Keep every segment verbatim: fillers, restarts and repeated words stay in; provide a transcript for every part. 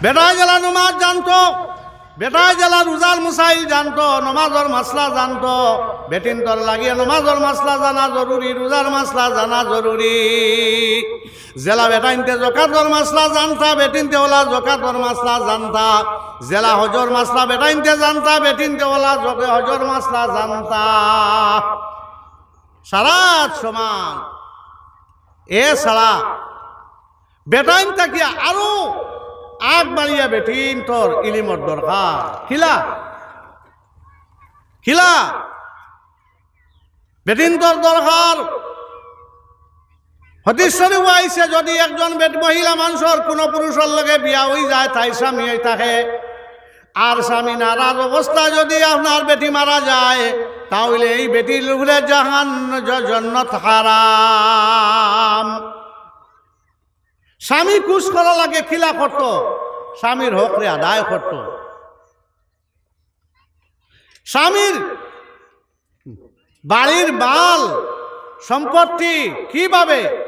বেটায় যেলা নমাজ জানতো, বেটায় যেলা রোজার মাসাইল জানতো, নমাজর মাসলা জানতো, বেটিন্তর লাগিয়া নমাজর মাসলা জানা জরুরি, রোজার মাসলা জানা জরুরি। যেলা বেটাইন্তে জকাতর মাসলা জানতা, বেটিন্তে অলা জকাতর মাসলা জানতা। যেলা হজর মাসলা বেটাইন্তে জানতা, বেটিন্তে অলা জক-, হজর মাসলা জানতা। সারাত সমান। এ ছাড়া বেটাইন থাকিয়া আরো আগ বাড়িয়া বেটিন্তর ইলিমর দরকার। কিলা? কিলা? বেটিন্তর দরকার। হাদিস শরীফ আইছে, যদি একজন বেট-, মহিলা মানষর কুনু পুরুষর লগে বিয়া অইযায়, তাইর স্বামী অই থাকে, আর স্বামী নারাজ অবস্থা যদি আপনার বেটি মারা যায়, তা অইলে এই বেটির উপরে জাহান-, জ-, জন্নত হারাম। স্বামী খুশ করা লাগে, কিলা করতো? স্বামীর হকরে আদায় করতো। স্বামীর বাড়ির মাল সম্পত্তি কিভাবে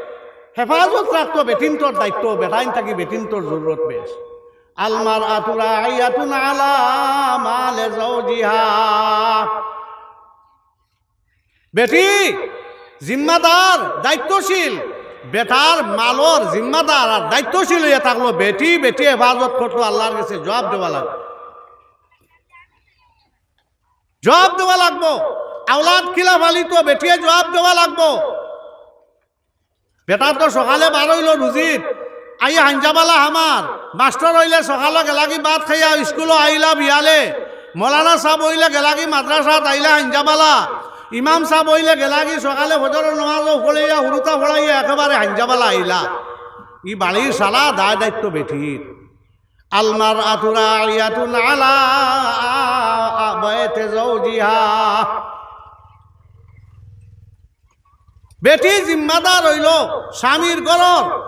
হেফাজত রাখতো, বেটিন্তর দায়িত্ব, বেটাইন থাকি বেটিন্তর জরুরত বেশ। আল মারআতু রাইয়াতুন আলা মালি যাওজিহা। বেটি জিম্মাদার, দায়িত্বশীল, বেটার মালর জিম্মাদার আর দায়িত্বশীল অইয়া থাকলো। বেটি, বেটি হেফাজত করতো, আল্লার গেছে জবাব দেওয়া লাগবো। জবাব দেওয়া লাগবো। আওলাদ কিলা ফালিতো, বেটিয়ে জবাব দেওয়া লাগবো। বেটা তো সকালে বার অইলো রুজিত, আইয়া হাইঞ্জাবালা হামার, মাস্টর অইলে সকালে গেলাগি ভাত খাইয়া স্কুলো আইলা বিয়ালে, মৌলানা সাব অইলে গেলাগি মাদ্রাসাত আইলা হাইঞ্জাবালা, ইমাম সাব অইলে গেলাগি সকালে ফজরর নমাজও পড়াইয়া, হুরুতা পড়াইয়া একেবারে হাইঞ্জাবালা আইলা। ই বাড়ির সারা দায় দায়িত্ব বেটির। আল মারআতু রাইয়াতুন আলা বাইতি যাওজিহা। বেটি জিম্মাদার অইলো স্বামীর ঘরর।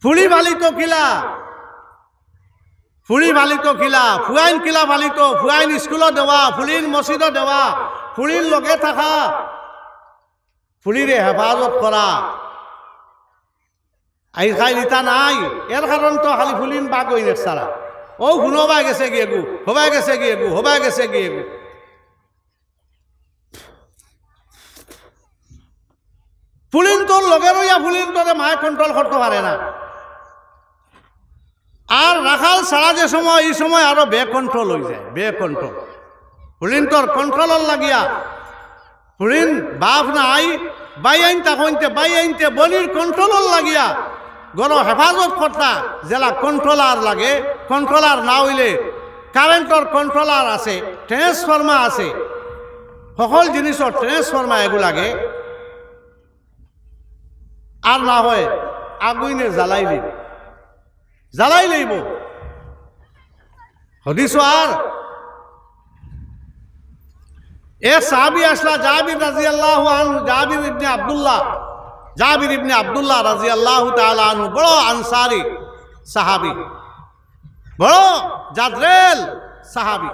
ফুড়ি ফালিতো কিলা, ফুড়ি ফালিতো কিলা, ফুয়াইন কিলা ফালিতো, ফুয়াইন স্কুলো দেওয়া, ফুড়িন মসজিদো দেওয়া, ফুড়ির লগে থাকা, ফুড়িরে হেফাজত করা। আইজ কাইল ইতা নাই, এর কারণ তো খালি ফুলিন বাগ অইন এক সারা। ও হুনো হবায় গেছে গিয়ে গু, হবায় গেছে গিয়ে গু, হবায় গেছে গিয়ে গু। ফুলিন তোর লগে রইয়া ফুলিন তোরে মায় control করতো পারে না। আর রাখাল ছাড়া যে সময়, ই সময় আরো বে-control অইযায়, বে-control। ফুলিন্তর controlর লাগিয়া, ফুলিন বাফ না আই, বাইয়াইন থাকইনতে, বাইয়াইনতে বইনর controlর লাগিয়া, ঘরো হেফাজত করতা, যেলা controller লাগে, controller না অইলে currentর controller আছে, transformer আছে, হকল জিনিসর transformer এগু লাগে। আর না হয় আগুইনে জ্বালাই লইব, জ্বালাই লইব। হাদিসো আর এক সাহাবী আসলা, জাবির রাদিয়াল্লাহু আনহু, জাবির ইবনে আব্দুল্লাহ, জাবির ইবনে আব্দুল্লাহ রাদিয়াল্লাহু তাআলা আনহু, বড় আনসারী সাহাবী। বড় জাদরেল সাহাবী।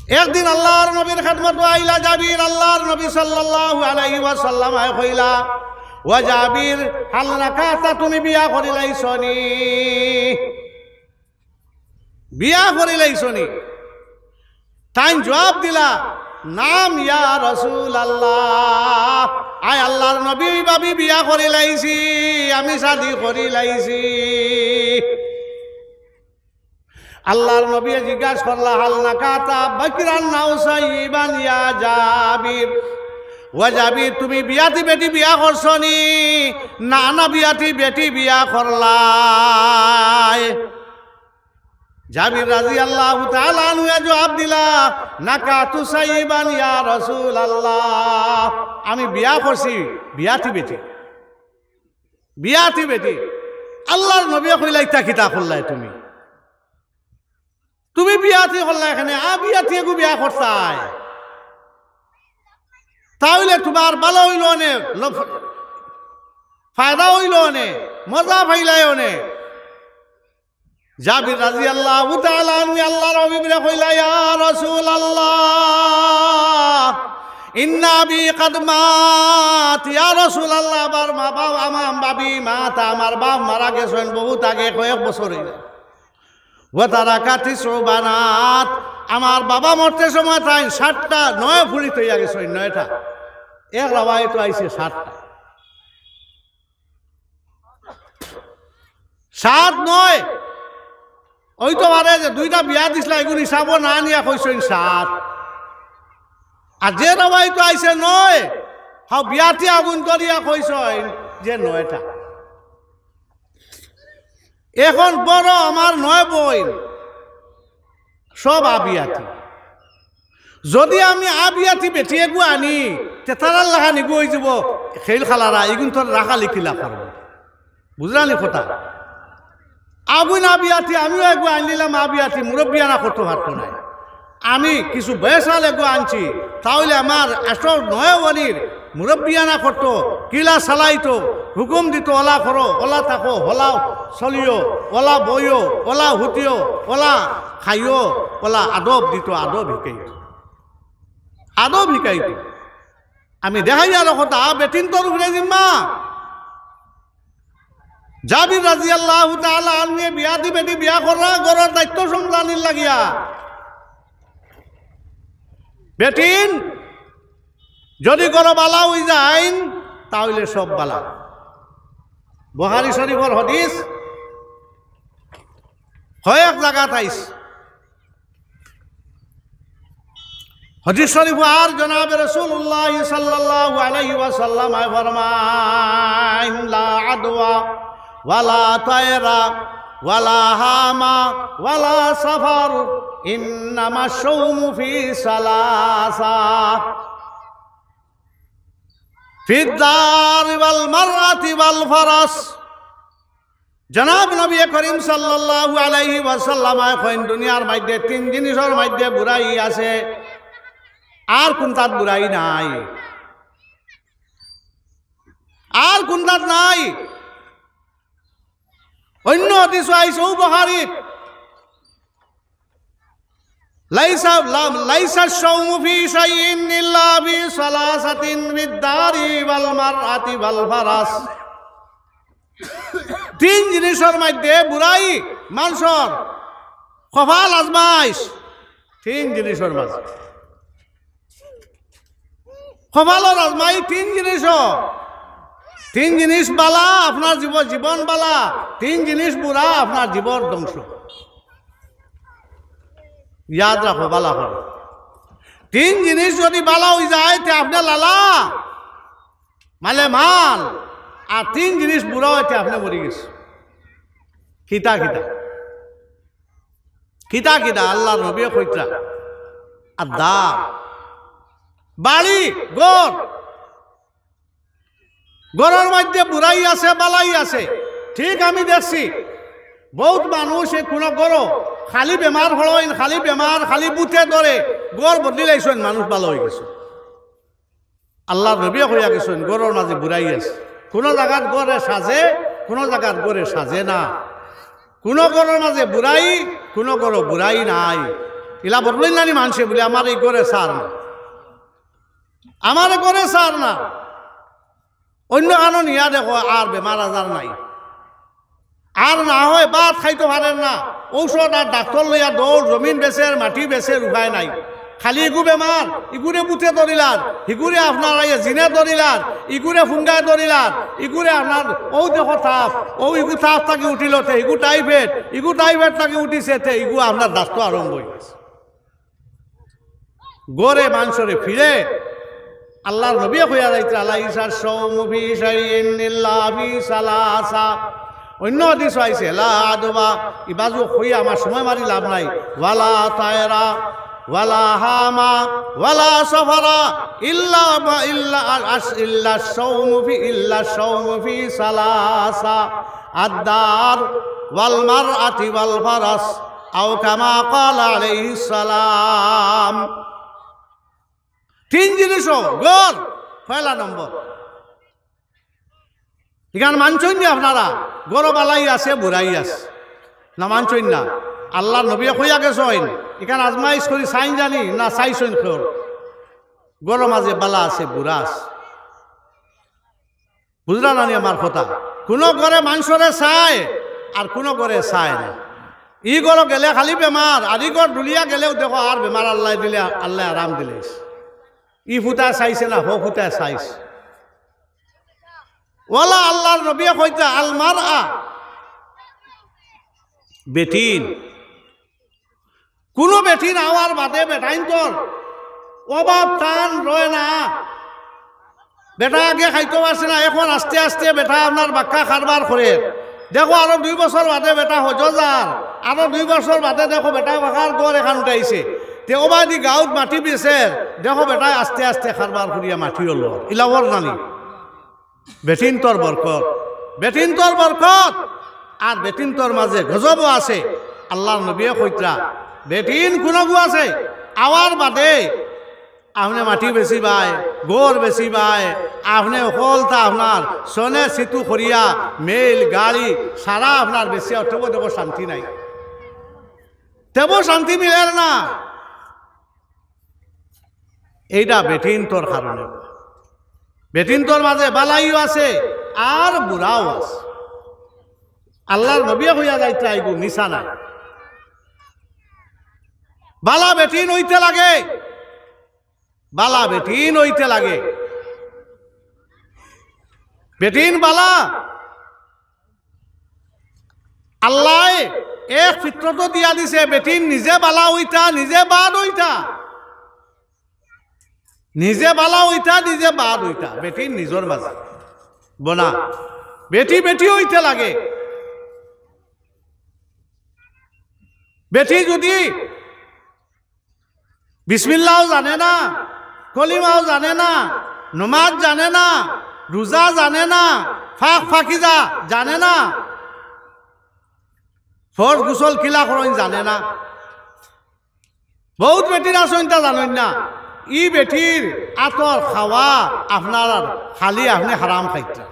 একদিন আল্লার নবীর খেদমতো আইলা জাবির, আল্লার নবী সাল্লাল্লাহু আলাইহি ওয়াসাল্লাম আয় কইলা, "ওয়া জাবির, হাল নাকাহতা, তুমি বিয়া করিলাইছো নি? বিয়া করিলাইছো নি?" তাইন জুয়াব দিলা, "নাম ইয়া রাসুলাল্লাহ, আয় আল্লার নবী, অউ ভাবি বিয়া করিলাইছি, আমি শাদি করিলাইছি।" আল্লার নবীয়ে জিজ্ঞাস করলা, "হাল নাকাহতা বিকরান আও সাইয়িবান ইয়া জাবির?" "ওয়া জাবির, তুমি বিয়াতি বেটি বিয়া করছো নি, না না বিয়াতি বেটি বিয়া করলায়?" জাবির রাদিয়াল্লাহু তাআলা আনহুয়ে জুয়াব দিলা, "নাকাহতু সাইয়িবান ইয়া রাসুলাল্লাহ, আমি বিয়া করছি বিয়াতি বেটি, বিয়াতি বেটি।" আল্লার নবীয়ে কইলা, "ইতা কিতা করলায় তুমি? তুমি বিয়াতি করলায় কেনে, আবিয়াতি এগু বিয়া করতায়, তা অইলে তুমার ভালা অইলো অনে, ল-, ফায়দা অইলো অনে, মজা পাইলায় অনে।" জাবির রাদিয়াল্লাহু তাআলা আনহুয়ে আল্লার হাবিবরে কইলা, "ইয়া রাসুলাল্লাহ, ইন্না আবি কাদ মাত, ইয়া রাসূলুল্লাহ, আমার মা বাবা, আমার বাবি মাতা, আমার বাপ মারা গেছইন বহুত আগে, কয়েক বছর অইল। ওয়া তারাকা তিসউ বানাত, আমার বাবা মরতে সময় তাইন সাতটা, নয় ফুড়ি থইয়া গেছইন, নয়টা। এক রেওয়ায়েতো আইছে সাতটা। সাত নয়, অইতো পারে যে দুইটা বিয়া দিছলা, ইগুন হিসাবো না নিয়া কইছইন সাত। আর যে রেওয়ায়েতো আইছে নয়, হাও বিয়াতি আগুন ধরিয়া কইছইন যে নয়টা। এখন বড় আমার নয় বইন, সব আবিয়াতি। যদি আমি আবিয়াতি বেটি এগু আনি, তে তারার লাখান ইগু অইযিবো খেইল খালারা, ইগুন তোর রাখালি কিলা করবো। বুঝলানি কথা? আগুন আবিয়াতি, আমিও এগু আনলিলাম আবিয়াতি, মুরব্বিয়ানা করতো পারতো নায়। আমি কিছু বেসাল এগু আনছি, তাইলে আমার আসল নয় বইনর মুরব্বিয়ানা করতো, কিলা চালাইতো, হুকুম দিতো, অলা করো, অলা থাকো, অলা চলিও, অলা বইও, অলা হুতিও, অলা খাইও, অলা আদব দিতো, আদব হিকাইতো, আদব হিকাইতো। আমি দেখাইয়ার কথা, বেটিন্তর উপরে জিম্মা। জাবির রাদিয়াল্লাহু তাআলা আনহুয়ে বিয়াতি বেটি বিয়া কররা, ঘরর দায়িত্ব সামলানির লাগিয়া। বেটিন যদি ঘরো বালা অইযাইন, তাইলে সব বালা। বুখারী শরীফর হাদিস, কয়েক জাগাত আইছে। হাদিস শরীফো আর জনাবে রাসূলুল্লাহ সাল্লাল্লাহু আলাইহি ওয়াসাল্লাম আয় ফরমাইন, লা আদওয়া ওয়ালা তায়রা ওয়ালা হামা ওয়ালা সাফার, ইন্নামা শাওমু ফি সালাসা, ফিদ দার ওয়াল মারআতি ওয়াল ফারাস। জনাব নবী করিম সাল্লাল্লাহু আলাইহি ওয়াসাল্লাম আয় কইন, দুনিয়ার মধ্যে তিন জিনিসর মধ্যে বুরাই আছে, আর কুনটাত বুরাই নাই, আর কুনটাত নাই। অন্য হাদিসো আইছে, অউ বুখারীত, লাইসা, লা-, লাইসা শাওমু ফি শাইইন ইল্লা ফি সালাসাতিন, ফিদ দারি ওয়াল মারআতি ওয়াল ফারাস। তিন জিনিসর মধ্যে বুরাই মানষর কপাল আজমাইশ, তিন জিনিসর মাঝে। কপালর আজমাই তিন জিনিস। তিন জিনিস বালা, আপনার জীব-, জীবন বালা। তিন জিনিস বুরা, আপনার জীবন ধ্বংস। ইয়াদ রাখো, বালা করো। তিন জিনিস যদি বালা অইযায়, তে আপনে লালা, মালে মাল। আর তিন জিনিস বুরা অইতে আপনে মরি গেছে। কিতা কিতা? কিতা কিতা? আল্লার নবীয়ে কইতরা, আদ দার, বাড়ি, ঘর। ঘরর মধ্যে বুরাই আছে, বালাই আছে। ঠিক আমি দেখছি, বউত মানুষ এ কুনু ঘরো খালি বেমার পড়ইন, খালি বেমার, খালি ভূতে ধরে, ঘর বদলিলাইছইন, মানুষ বালা অইগেছে। আল্লার নবীয়ে কইয়া গেছইন, ঘরর মাঝে বুরাই আছে। কুনু জাগাত ঘরে সাজে, কুনু জাগাত ঘরে সাজে না। কুনু ঘরর মাঝে বুরাই, কুনু ঘরো বুরাই নাই। ইলা বদলইন নানি মানষে বুলে, আমার ই ঘরে সার না, আমার ই ঘরে সার না। অইন্য খানো নিয়া দেখো, আর বেমার আজার নাই। আর না হয় ভাত খাইতো পারের না, ঔষধ আর ডাক্তর লইয়া দৌড়, জমিন বেচের, মাটি বেচের, উপায় নাই। খালি ইগু বেমার, ইগুরে ভূতে ধরিলার, হিগুরে আপনার আইয়া জিনে ধরিলার, ইগুরে ফুঙ্গায় ধরিলার, ইগুরে আপনার অউ দেখো তাপ, অউ ইগু তাপ থাকি উঠিল তে, ইগু টাইফয়েড, ইগু টাইফয়েড থাকি উঠিছে তে, ইগু আপনার দাস্ত আরম্ভ অইগেছে। ঘরে মানষরে ফিরে। আল্লার নবীয়ে কইয়া যাইতরা, লাইসা শাওমু ফি শাইইন ইল্লা ফি সালাসা। অইন্য হাদিসো আইছে, লা আদওয়া, ই বাজু কইয়া আমার সময় মারি লাভ নাই। ওয়ালা তায়রা, ওয়ালা হামা, ওয়ালা সাফারা, ইল্লা মা, ইল্লা আশ-, ইল্লা শাওমু ফি, ইল্লা শাওমু ফি সালাসা। আদ দার, ওয়াল মারআতি, ওয়াল ফারাস। আও কামা ক্বালা আলাইহিস সালাম। তিন জিনিস, ঘর পয়লা নম্বর। ইখান মানছইন নি আপনারা? ঘরো বালাই আছে, বুরাই আছে, না মানছইন না? আল্লার নবীয়ে কইয়া গেছইন, ইখান আজমাইশ করি চাইন জানি না, চাইছইন কেউ? ঘরর মাঝে বালা আছে, বুরা আছে। বুঝরা নানি আমার কথা? কুনু ঘরে মানষরে চায়, আর কুনু ঘরে চায় না। ই ঘরো গেলে খালি বেমার, আর ই ঘর ঢুলিয়া গেলেও দেখো আর বেমার আল্লায় দিলে, আল্লায় আরাম দিলে। ই ফুতায় চাইছে না, হউ ফুতায় চাইছে। অলা আল্লার নবীয়ে কইতা, "আল মারআ", বেটিন। কুনু বেটিন আওয়ার বাদে বেটাইন্তর অভাব টান রয় না। বেটা আগে খাইতো পারছে না, এখন আস্তে আস্তে বেটা আপনার বাক্কা কারবার করের। দেখো, আরো দুই বছর বাদে বেটা হজো যার, আরো দুই বছর বাদে দেখো বেটা বাক্কা ঘর এখান উঠাইছে। তে অবায়দি গাউত মাটি বেচের, দেখো বেটায় আস্তে আস্তে কারবার করিয়া মাটি অইলো। ইলা অর নানি? বেটিন্তর বরকত, বেটিন্তর বরকত। আর বেটিন্তর মাঝে গজবও আছে। আল্লার নবীয়ে কইতরা, বেটিন কুনুগু আছে, আওয়ার বাদে আপনে মাটি বেচিবায়, ঘর বেচিবায়, আপনে অকলতা আপনার সনে সিতু করিয়া, মেইল, গাড়ি, সারা আপনার বেচিয়া, তেবো দেখো শান্তি নাই, তেবো শান্তি মিলের না। এইটা বেটিন্তর কারণে। বেটিন্তর মাঝে বালাইও আছে, আর বুরাও আছে। আল্লার নবীয়ে কইয়া যাইতরা, ইগু মিছা নায়। বালা বেটিন অইতে লাগে, বালা বেটিন অইতে লাগে। বেটিন বালা, আল্লায় এক ফিতরত দিয়া দিছে, বেটিন নিজে বালা অইতা, নিজে বাদ অইতা। নিজে বালা অইতা, নিজে বাদ অইতা, বেটিন নিজর মাঝে। বনা, বেটি বেটি অইতে লাগে। বেটি যুদি বিসমিল্লাও জানে না, কলিমাও জানে না, নমাজ জানে না, রুজা জানে না, ফাক ফাকিজা জানে না, ফরজ গুসল কিলা করইন জানে না। বউত বেটিন আছইন তা জানইন না। ই বেটির আতর খাওয়া আপনার খালি আপনে হারাম খাইতরা।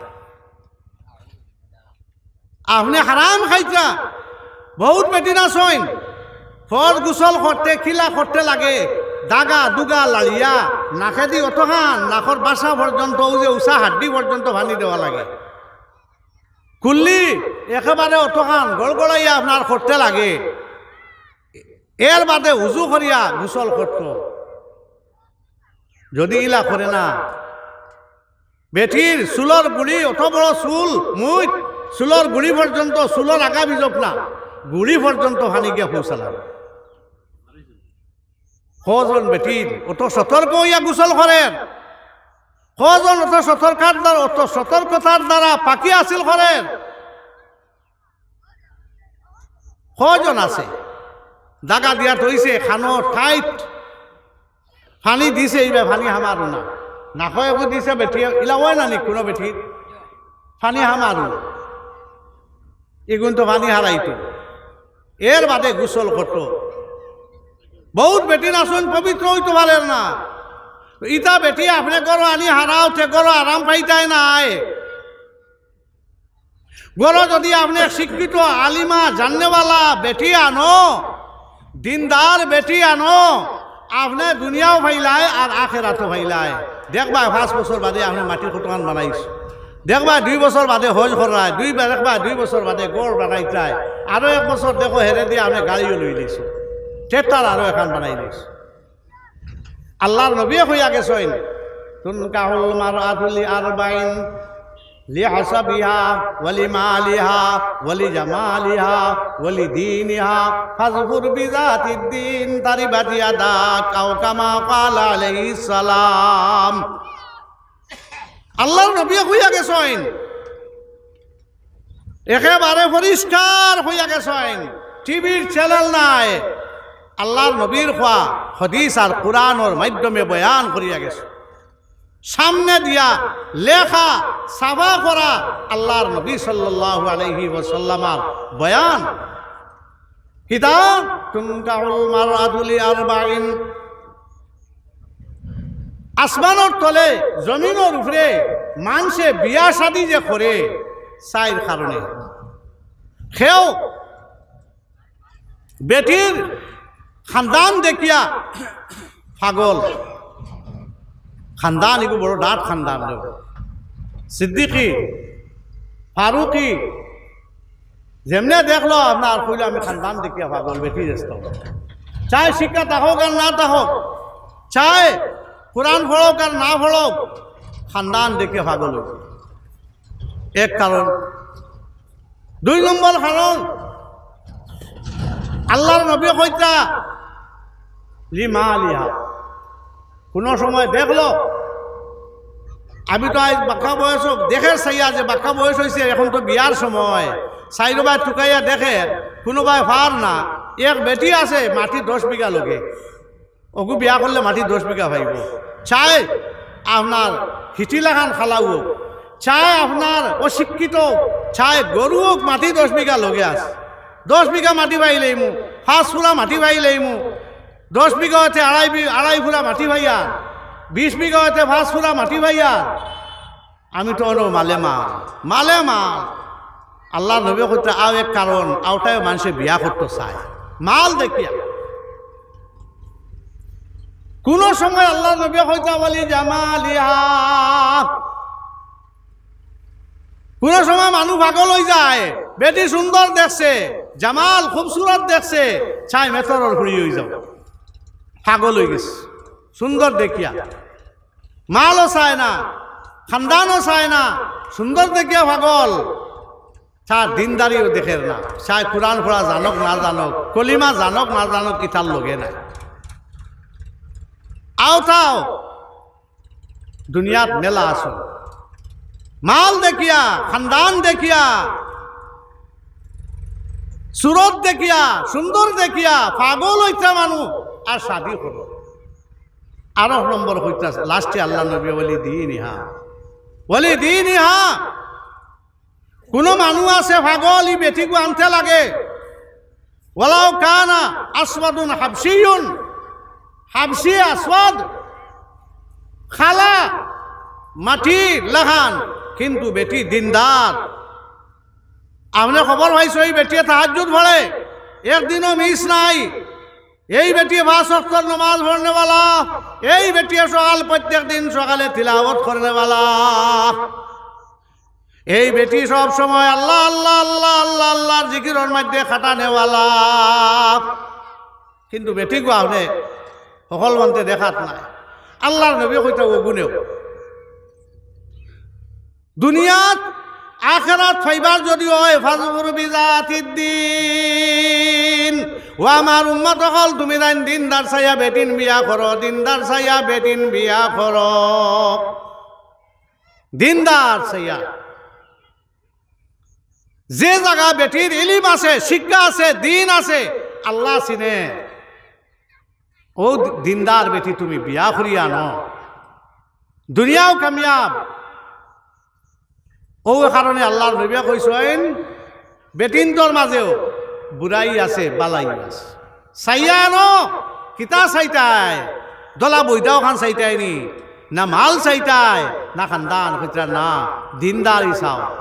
আপনে হারাম খাইতরা। বউত বেটিন আছইন, ফরজ গুসল করতে কিলা করতে লাগে, দাগা দুগা লাড়িয়া, নাকেদি অতখান, নাকর বাসা পর্যন্ত, অউ যে উষা হাড্ডি পর্যন্ত পানি দেওয়া লাগে। কুল্লি একেবারে অতখান গড়গড়াইয়া আপনার করতে লাগে। এর বাদে উজু করিয়া গুসল করতো। যুদি ইলা করে না, বেটির চুলর গুড়ি, অত বড় চুল, মুইত, চুলর গুড়ি পর্যন্ত, চুলর আগা বিজক না, গুড়ি পর্যন্ত পানি গিয়া পৌঁছালাম। কয়জন বেটিন অত সতর্ক অইয়া গুসল করের? কয়জন অত সতর্কতার দ্বারা, অত সতর্কতার দ্বারা পাকি হাসিল করের? কয়জন আছে? দাগা দিয়া থইছে, খানো টাইট। পানি দিছে, ইবা পানি হামারু না। নাকো এগু দিছে বেটি, ইলা অয় না নি কুনু বেটি? পানি হামারু না। ইগুন তো পানি হারাইতো। এর বাদে গুসল করতো। বউত বেটিন আছইন পবিত্র অইতো পারের না। ইতা বেটি আপনে ঘরো আনি হারাও, তে ঘরো আরাম পাইতায় নায়। ঘরো যুদি আপনে শিক্ষিত, আলিমা, জাননেওয়ালা বেটি আনো, দিনদার বেটি আনো, আপনে দুনিয়াও পাইলায় আর আখেরাতও পাইলায়। দেখবায় পাঁচ বছর বাদে আপনে মাটির কতখান বানাইছ, দেখবায় দুই বছর বাদে হজ কররায়, দুই বার, দেখবায় দুই বছর বাদে ঘর বানাইতায়, আরো এক বছর দেখো হেরে দিয়া আপনে গাড়িও লই লইছ, ট্রেক্টর আরো এখান বানাই লইছ। আল্লার নবীয়ে কইয়া গেছইন, "তুনকাহুল মারআতু লিআরবাইন, লিহাসাবিহা, ওয়ালিমালিহা, ওয়ালিজামালিহা, ওয়ালিদীনিহা, ফাজফুর বিজাতিদ্দীন, তারিবাত ইয়াদাক", আও কামা ক্বালা আলাইহিস সালাম। আল্লার নবীয়ে কইয়া গেছইন, একেবারে পরিষ্কার কইয়া গেছইন, টিভির চ্যানেল নায়, আল্লার নবীর কওয়া হাদিস আর কুরআনর মাধ্যমে বয়ান করিয়া গেছইন। সামনে দিয়া লেখা, ছাপা করা আল্লার নবী সাল্লাল্লাহু আলাইহি ওয়াসাল্লামর বয়ান। কিতা? তুনকাহুল মারআতু লিআরবাইন। আসমানর তলে, জমিনর উপরে মানষে বিয়া শাদি যে করে, চাইর কারণে। কেউ বেটির খানদান দেখিয়া পাগল, খানদান ইগু বড় ডাট খানদান রে। সিদ্দিকি, ফারুকি, যেমনে দেখলো আপনার কইলো, "আমি খানদান দেখিয়া পাগল, বেটি দেখতো।" চায় শিক্ষা থাকউক আর না থাকউক, চায় কোরআন পড়উক আর না পড়উক, খানদান দেখিয়া পাগল অইবো। এক কারণ। দুই নম্বর কারণ, আল্লাহর নবী কইতা, "লিমালিহা।" কুনু সময় দেখলো, আমি তো আইজ বাক্কা বয়স, দেখের চাইয়া যে বাক্কা বয়স অইছে, এখন তো বিয়ার সময়, চাইরোবায় তুকাইয়া দেখের, কুনুবায় পার না, এক বেটি আছে মাটি দশ বিঘা লগে, অগু বিয়া করলে মাটি দশ বিঘা পাইবো। চায় আপনার হিটিলাখান খালাউ অউক, চায় আপনার অশিক্ষিত অউক, চায় গরু অউক, মাটি দশ বিঘা লগে আছে। দশ বিঘা মাটি পাইলাইমু, পাঁচ ফুরা মাটি পাইলাইমু, দশ বিঘা অইতে আড়াই বি-, আড়াই ফুরা মাটি পাইয়ার, বিশ বিঘা অইতে পাঁচ ফুরা মাটি পাইয়ার। আমি তো অনো মালে মাল, মালে মাল। আল্লাহর নবী কইতা, আও এক কারণ, আওটায় মানষে বিয়া করতো চায়, মাল দেখিয়া। কুনু সময় আল্লাহর নবী কইতা, "ওয়ালি জামালিহা।" কুনু সময় মানুষ পাগল অইযায়, বেটি সুন্দর দেখছে, জামাল খুবসুরত দেখছে, চায় মেতরর ফুড়ি অইযাও, পাগল অইগেছে সুন্দর দেখিয়া। মালও চায় না, খানদানও চায় না, সুন্দর দেখিয়া পাগল। চায় দিনদারিও দেখের না, চায় কুরআন পড়া জানউক না জানউক, কলিমা জানউক না জানউক, ইতার লগে নাই। আওতাও দুনিয়াত মেলা আছইন, মাল দেখিয়া, খানদান দেখিয়া, সুরত দেখিয়া, সুন্দর দেখিয়া পাগল অইতা মানুষ আর শাদি করো। আরো নম্বর কইতা, লাস্টে আল্লাহর নবী, "ওয়ালি দিনিহা, ওয়ালি দিনিহা।" কুনু মানুষ আছে পাগল, ই বেটিগু আনতে লাগে। "ওয়ালাউ কানা আসওয়াদুন হাবশিয়ুন", হাবশি আসওয়াদ, কালা মাটি লাখান, কিন্তু বেটি দিনদার। আপনে খবর পাইছো, এই বেটিয়ে তাহাজ্জুদ পড়ে, একদিনও মিস নাই। এই বেটিয়ে পাঁচ ওয়াক্তর নমাজ পড়নেওয়ালা, এই বেটিয়ে সকাল, প্রত্যেক দিন সকালে তিলাওয়াত করনেওয়ালা। এই বেটি সব সময় আল্লাহ, আল্লাহ, আল্লাহ, আল্লাহ, আল্লাহর জিকিরর মধ্যে কাটানেওয়ালা। কিন্তু বেটিগু আপনে হকল মন্তে দেখাত নাই। আল্লাহর নবী কইতা অগুনেও দুনিয়াত আখেরাত পাইবার যদি অয়, "ফাজফার বিজাতিদ্দিন।" ও আমার উম্মত অকল, তুমি তাইন দিনদার চাইয়া বেটিন বিয়া করো, দিনদার চাইয়া বেটিন বিয়া করো, দিনদার চাইয়া। যে জাগা বেটির ইলিম আছে, শিক্ষা আছে, দিন আছে, আল্লাহ চিনে, অউ দিনদার বেটি তুমি বিয়া করিয়া আনো, দুনিয়াও কামিয়াব। অউ কারণে আল্লাহর নবীয়ে কইছইন, বেটিন্তর মাজেও বুরাই আছে, বালাই আছে। চাইয়া আনো, কিতা চাইতায়? দলা বৈদাও খান চাইতায় নি? না মাল চাইতায়, না খানদান? কইতরা না, দিনদারি চাও।